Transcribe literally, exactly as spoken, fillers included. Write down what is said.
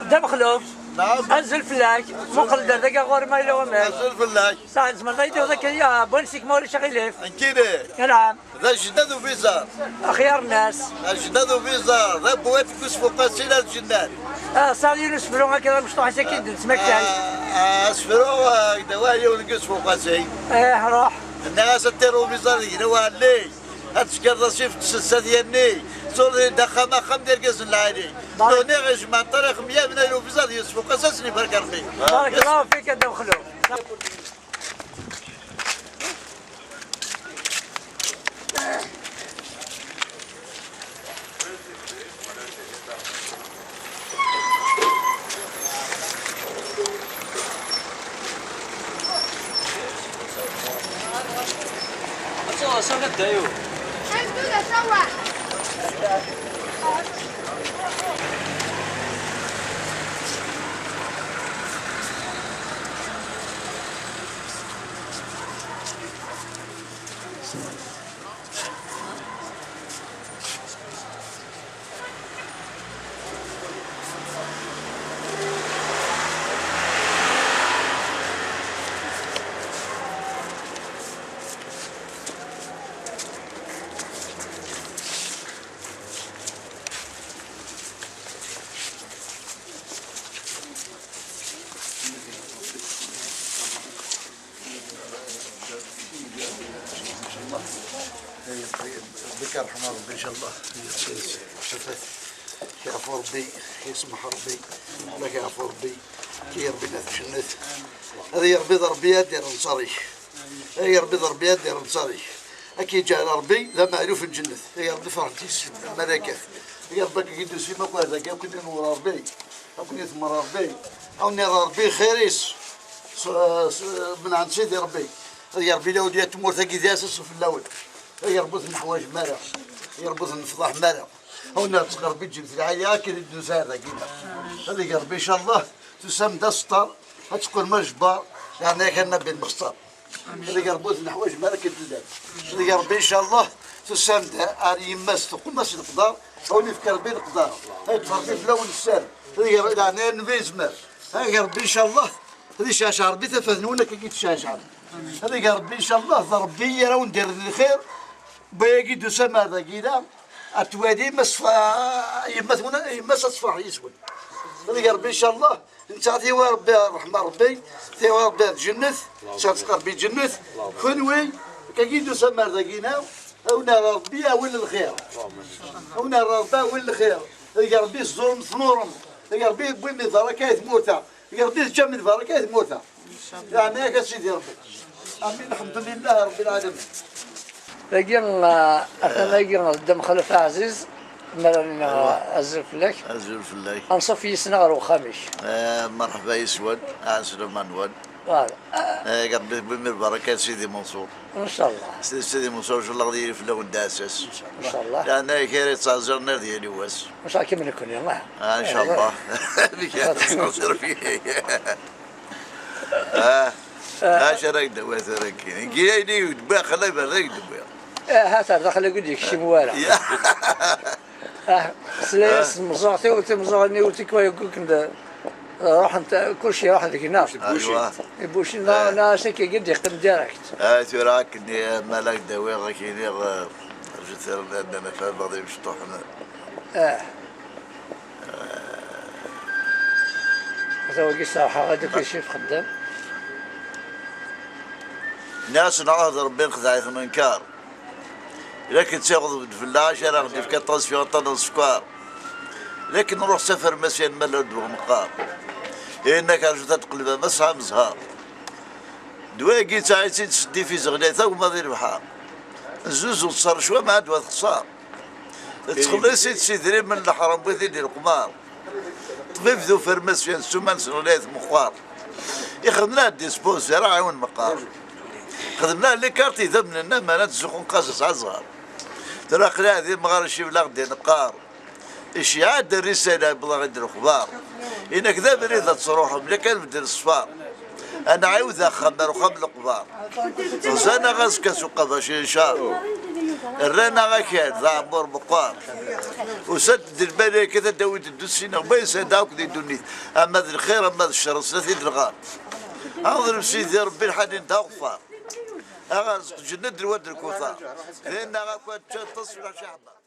Dda Mexluf. Naam. Azul fell-ak. Muqel-d ar dagi ɣur-m a yella wamek. Azul fell-ak. Sa, tzemreḍ ad yi-d-tawiḍ akka, ya, n wansi-k ma ulac aɣilif? Nekkini. Anɛam. D ajnad ubiẓar. Axyar nnas. Ajnad ubiẓar, d abwat deg usfuq-a sin ar jnad. Ah, sa yiwen usefru akka d amecṭuḥ-is akka i d-nettmaktay. Ah, ah, asefru, ah, d awal yiwen deg usfuq-a sin. Eh, ruḥ. Nniɣ-as a ṭṭir ubiẓar deg-neɣ ɛelli. Ad tekker d asif n tselsat yanni. Tturiḍ-d axxam, axxam d irgazen lɛali. Barakallahu. Nuni ɣer jmaɛ ṭṭariq mya bnal ubiẓar d Yusef Uqasas n Ibarka Rebbi. Barakallahu fik a Dda Mexluf. ربك يرحم ربي إن شاء الله. يعفو ربي، يسمح ربي، الله يعفو ربي، كي ربي لا تشنت. هذا يا ربي ضربي يا دير نصاري. Ay Ṛebbi d Ṛebbi ad d-irreẓ ẓẓar-ik. Ad k-yeǧǧ Ṛebbi d amaɛluf n lǧennet. Ay Ṛebbi ferḥent yes-m lmalakat. Ay Ṛebbi ad k-id-usi ma kwan dagi akk i d-nura Ṛebbi. Akk i d-temra Ṛebbi. Awen-nniḍ Ṛebbi xir-is. S-, s-, menɛen Sidi Ṛebbi. Ay Ṛebbi lawliyat n tmurt-agi d asas fell-awen. Ay Ṛebbi ur ten-neḥwaǧ ara. Ay Ṛebbi ur ten-nefḍaḥ ara. Awen-nniḍ Ṛebbi ǧǧemt lɛali akken i d-nusa ar dagi. Ad ig Ṛebbi ncallah tusam-d aseṭṭar. Ad teqqlem ajebbar. Yeɛni-ak a Nnabi lmextar. Ad ig Ṛebbi ur ten-neḥwaǧ ara akken tellam. Ad ig Ṛebbi, ncallah, tusam-d ar yemma-s, teqqum-as leqder, a wen-ifk Ṛebbi leqder. Ad yeṭṭef Ṛebbi fell-awen sser. Ad ig Ṛebbi, leɛnaya n Nnbi yezmer. Ad ig Ṛebbi, ncallah, ad iceɛceɛ Ṛebbi tafat-nwen akka i d-tceɛceɛ. Ad ig Ṛebbi, ncallah, d Ṛebbi ara wen-d-irren lxir. Wayagi d-tusam ar dagi da, ad twalim, yemma-s ad tefreḥ yes-wen. Ad ig Ṛebbi, ncallah, Netta tiwa Ṛebbi ṛṛeḥma Ṛebbi, tiwa Ṛebbi lǧennet, ttṣeddiq Ṛebbi lǧennet, kunwi, kagi d-tusam ar dagina, a wen-irr Ṛebbi awal lxir. A wen-irr Ṛebbi awal lxir. Ig Ṛebbi tẓurem tnurem. Ig Ṛebbi tewwim lbaraka i tmurt-a. Ig Ṛebbi teǧǧam lbaraka i tmurt-a. Yeɛni-ak a Sidi Ṛebbi. Amin, lḥemdulillah Ṛebbi lɛalamin. Dagi, ah, atan dagi Dda Mexluf aɛziz, mi ara nini azul fell-ak. Azul fell-ak. Anṣuf yis-neɣ ɣer uxxam-ik. Eh, merḥba yes-wen, ɛeslama-nwen. Voilà. Eh, Ṛebbi tewwim lbaraka n Sidi Menṣur. Ncallah. Sidi, Sidi Menṣur, ncallah ad yili fell-awen d aɛessas. Ncallah. Yeɛni kra yettɛeẓẓiren ar d yali wass. Ncallah kemmel nekkni, ah. Ah, ncallah. Amek ara tettɛeẓẓir fell-i? Ah, acu ara k-d-awiɣ tura akkin? Nekki ayen i k-d-wwiɣ, xlay berra i k-d-wwiɣ. Eh, ha-t ar daxel, agi ur d-yekcim wara. Ya. Ah, tesla-yas tmeẓẓuɣt-iw, timeẓẓuɣin-iw, tikwal yeggukken d-, ruḥent, kulci iruḥ deg-neɣ. Aywa. Ibucin, neɣ, neɣ ass-agi ad d-yeqqim direct. Ah, tura akken, eh, ma la k-d-awiɣ, ad k-iniɣ, eh, rju tirni ad nafan baḍ imecṭuḥen. Ah. Ata wagi serḥeɣ-d akk icif xeddam. Nniɣ-asen, "Ɛuhd Ṛebbi nexdeɛ-it nenkeṛ. Lakin tiɣeḍ-d fell-aɣ acu ara ɣ-d-yefk aṭas fi aṭan n sskeṛ. Lakin nruḥ s afermasyan ma la ddwa meqqar. Yenna-k rjut ad teqleb ama tesɛam zzheṛ." Ddwa-agi yettaɛi-tt-id s ddif izeɣlay tagma di lebḥer. Zuzu teṣṣer cwa ma ddwa texṣer. Tettxelliṣ-itt s idrimen n leḥram, wwit-id i leqmar. Ṭbib d ufermasyan ssuma-nsen ɣlayet meqqar. Ixdem-aɣ-d disposer, aɛiwen meqqar. Xdem-aɣ les cartes idammen-nneɣ, ma ad ttzuxxun qas asɛa ẓẓher. Tura aql-aɣ d imɣaren, cibla ɣ-d-ineqqar. Iceyyeɛ-d rrisala, yewweḍ-aɣ-id lexbar. Inak d abrid ad truḥem, la kan beddel ṣṣfar. Ad nɛiwed axxam ar uxxam n leqbar. Ẓẓan-aɣ azekka s uqabac, incar. Rran-aɣ akal d aɛemmur meqqar. Usant-d lmalaykat ad d-awint ddunit-nneɣ, ma yesɛedda akk di ddunit, ama d lxir ama d ccer, snat i d-nɣan. Aɣḍel Sidi Rebbi lḥanin d aɣeffar. Aɣerzeq ǧennet d lwad lkutar. Dinna akk ad teččeḍ taswiɛt iḥeḍer.